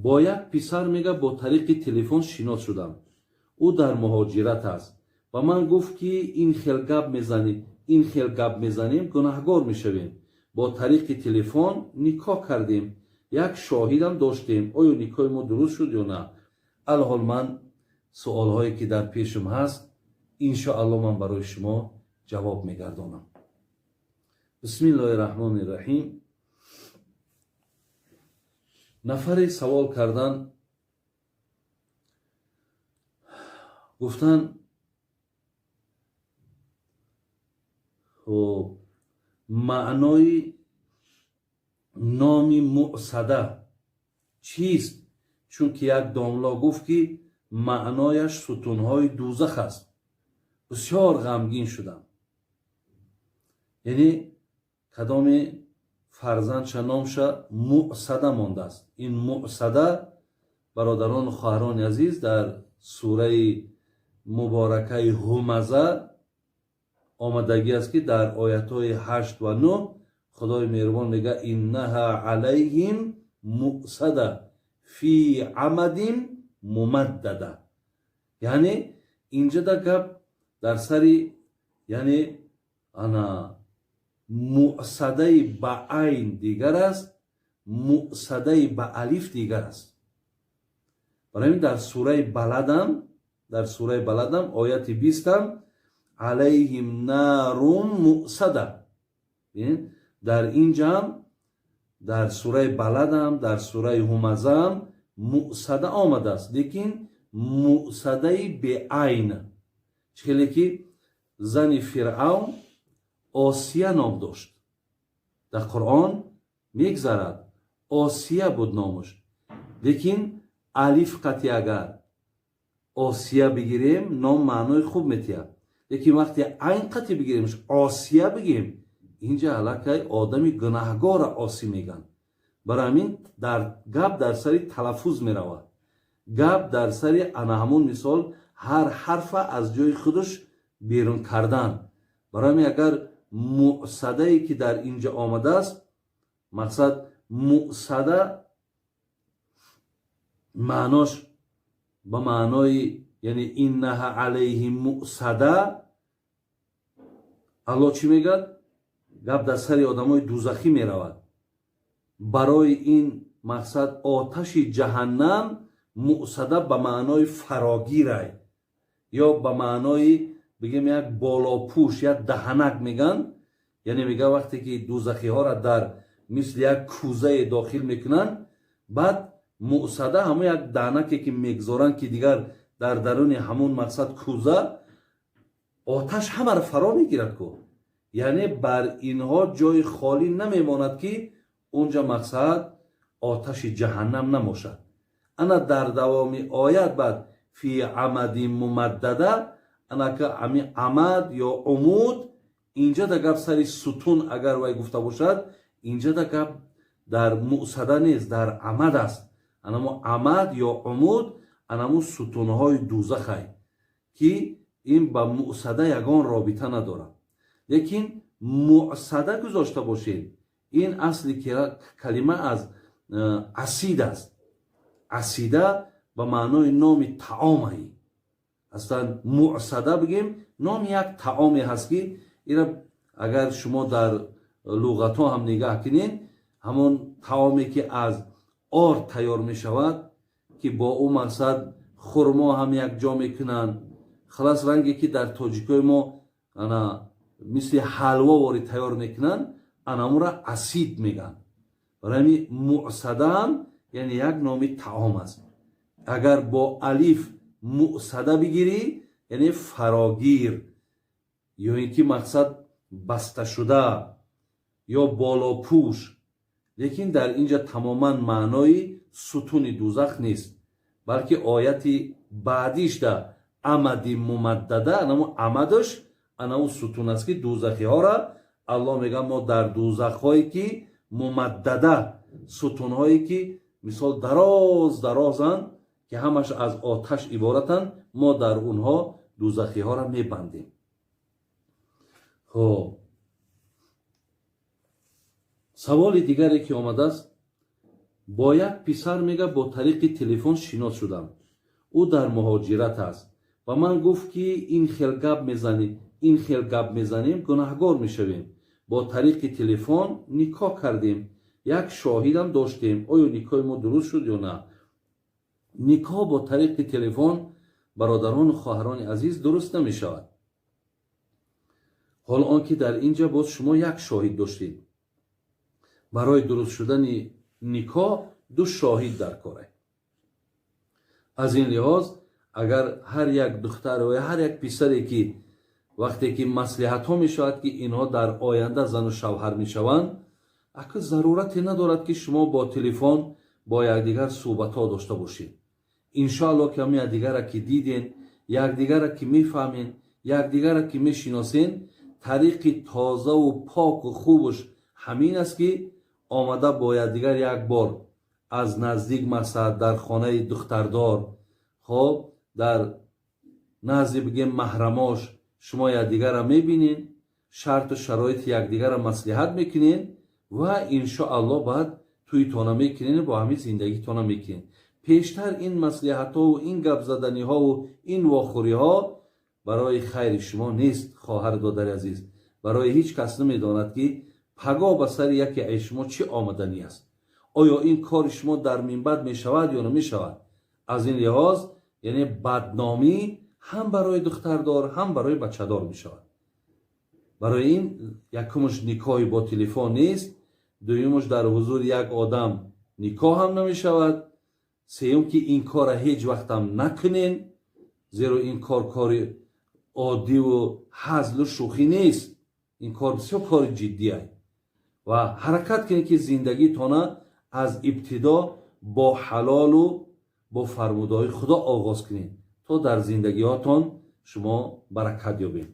Бо як писар, мега, бо тариқи телефон шинос шудам. Ӯ дар муҳоҷират аст. Ба ман гуфт, ки ин хел гап мезанем, ин хел гап мезанем, гунаҳгор мешавем. Бо тариқи телефон никоҳ кардем, як шоҳидам доштем. Оё никоҳи мо дуруст шуд ё на? Алҳол ман суолҳое, ки дар пешам ҳаст, иншоалло ман барои шумо ҷавоб мегардонам. Бисмиллоҳи раҳмони раҳим. Нафаре савол кардан, гуфтан: хуб, маънои номи Муъсада чист? Чунки як домло гуфт, ки маънояш сутунҳои дӯзах аст. Бисёр ғамгин шудам. Яъне кадоме фарзандша номша Муъсада мондааст. Ин Муъсада, бародарону хоҳарони азиз, дар сураи муборакаи Ҳумаза омадагӣ аст, ки дар оятҳои 8 ва 9 Худои меҳрубон мега: иннаҳа алайҳим муъсада фи амадин мумаддада. Яъне инҷода гап дар сари, яъне ана муъсадаи ба айн дигар аст, муъсадаи ба алиф дигар аст. Барои ҳамин дар сураи Баладам, дар сураи Баладам ояти 20-ам алайҳим нарум муъсада. Дар инҷаам, дар сураи Баладам, дар сураи Ҳумазаам муъсада омадааст, лекин муъсадаи беайн. Чӣ хеле ки зани Фиръавн Осия ном дошт, дар Қуръон мегзарад, Осия буд номаш, лекин алиф қати агар Осия бигирем, ном маънои хуб метиҳад, лекин вақте айн қати бигиремш, Осия бигем, инҷа аллакай одами гунаҳгора осӣ мегӯянд. Барои ҳамин дар гап дар сари талаффуз меравад, гап дар сари ана ҳамун мисол ҳар ҳарфа аз ҷои худаш берун кардан. Барои ҳамин агар муъсадае, ки дар инҷа омадааст, мақсад муъсада маънош ба маънои, яъне иннаҳа алайҳи муъсада, Аллоҳ чӣ мегӯяд? Гап дар сари одамои дузахӣ меравад. Барои ин мақсад оташи ҷаҳаннам муъсада ба маънои фарогирай ё ба маънои бигем як болопӯш, як даҳанак мегӯянд. Яъне мега, вақте ки дузахиҳоро дар мисли як кӯзае дохил мекунанд, баъд муъсада ҳамон як даҳанаке, ки мегзоранд, ки дигар дар даруни ҳамон мақсад кӯза оташ ҳамаро фаро мегирад ку. Яъне бар инҳо ҷои холӣ намемонад, ки унҷа мақсад оташи ҷаҳаннам намошад. Ана дар давоми оят баъд фи амади мумаддада, анака ами амад ё умуд, инҷа да гап сари сутун агар вай гуфта бошад, инҷа да гап дар муъсада нест, дар амад аст. Анамо амад ё умуд анамо сутунҳои дузахай, ки ин ба муъсада ягон робита надорад. Лекин муъсада гузошта бошед, ин асли калима аз асид аст. Асида ба маънои номи таомай. Аслан муъсада бигем, номи як таоме ҳаст, ки ира агар шумо дар луғатҳо ҳам нигаҳ кунед, ҳамон таоме, ки аз орд тайёр мешавад, ки бо ӯ мақсад хурмо ҳам якҷо мекунанд. Халас, ранге ки дар тоҷикои мо ана мисли ҳалво вори тайёр мекунанд, анамура асид мегӯянд. Барои ҳамин муъсадаам яъне як номи таом аст. Агар бо алиф муъсада бигирӣ, яъне фарогир ё ин ки мақсад басташуда ё болопӯш. Лекин дар инҷа тамоман маънои сутуни дузах нест, балки ояти баъдишда амади мумаддада, анамо амадаш анамо сутун аст, ки дузахиҳоро Аллоҳ мегӯяд, мо дар дузахҳое, ки мумаддада, сутунҳое, ки мисол дароз дарозанд, ки ҳамаш аз оташ иборатанд, мо дар онҳо дузахиҳоро мебандем. Хоб, саволи дигаре, ки омадааст. Бо як писар, мега, бо тариқи телефон шинос шудам. Ӯ дар муҳоҷират аст. Ба ман гуфт, ки ин хел гап мезанем, ин хел гап мезанем, гунаҳгор мешавем. Бо тариқи телефон никоҳ кардем, як шоҳидам доштем. Оё никоҳи мо дуруст шуд ё на? Никоҳ бо тариқи телефон, бародарону хоҳарони азиз, дуруст намешавад. Ҳол он ки дар ин ҷа боз шумо як шоҳид доштед. Барои дуруст шудани никоҳ ду шоҳид дар коре. Аз ин лиҳоз, агар ҳар як духтар ва ҳар як писаре, ки вақте ки маслиҳатҳо мешавад, ки инҳо дар оянда зану шавҳар мешаванд, ака, зарурате надорад, ки шумо бо телефон бо якдигар суҳбатҳо дошта бошед. Иншоалло, ки ҳам якдигара ки диден, якдигара ки мефаҳмен, якдигара ки мешиносен, тариқи тозаву поку хубуш ҳамин аст, ки омада бо якдигар як бор аз наздик, масалан, дар хонаи духтардор, хоб, дар назди, бигем, маҳрамош шумо якдигарро мебинед, шарту шароити якдигарро маслиҳат мекунед ва иншоалло баъд тӯйтона мекунед, бо ҳамин зиндагитона мекунед. Пештар ин маслиҳатҳову ин гапзаданиҳову ин вохӯриҳо барои хайри шумо нест, хоҳару додари азиз. Барои ҳеҷ кас намедонад, ки пагоҳ ба сари яке аз шумо чӣ омаданӣ аст. Оё ин кори шумо дар минбаъд мешавад ё намешавад? Аз ин лиҳоз, яъне, бадномӣ ҳам барои духтардор, ҳам барои бачадор мешавад. Барои ин, якумаш, никоҳи бо телефон нест, дуюмаш, дар ҳузури як одам никоҳ ҳам намешавад, сеюм, ки ин корра ҳеҷ вақтам накунен, зеро ин кор кори оддиву ҳазлу шӯхӣ нест. Ин кор бисёр кори ҷиддие ва ҳаракат кунед, ки зиндагитона аз ибтидо бо ҳалолу бо фармудаҳои Худо оғоз кунед, то дар зиндагиҳотон шумо баракат ёбед.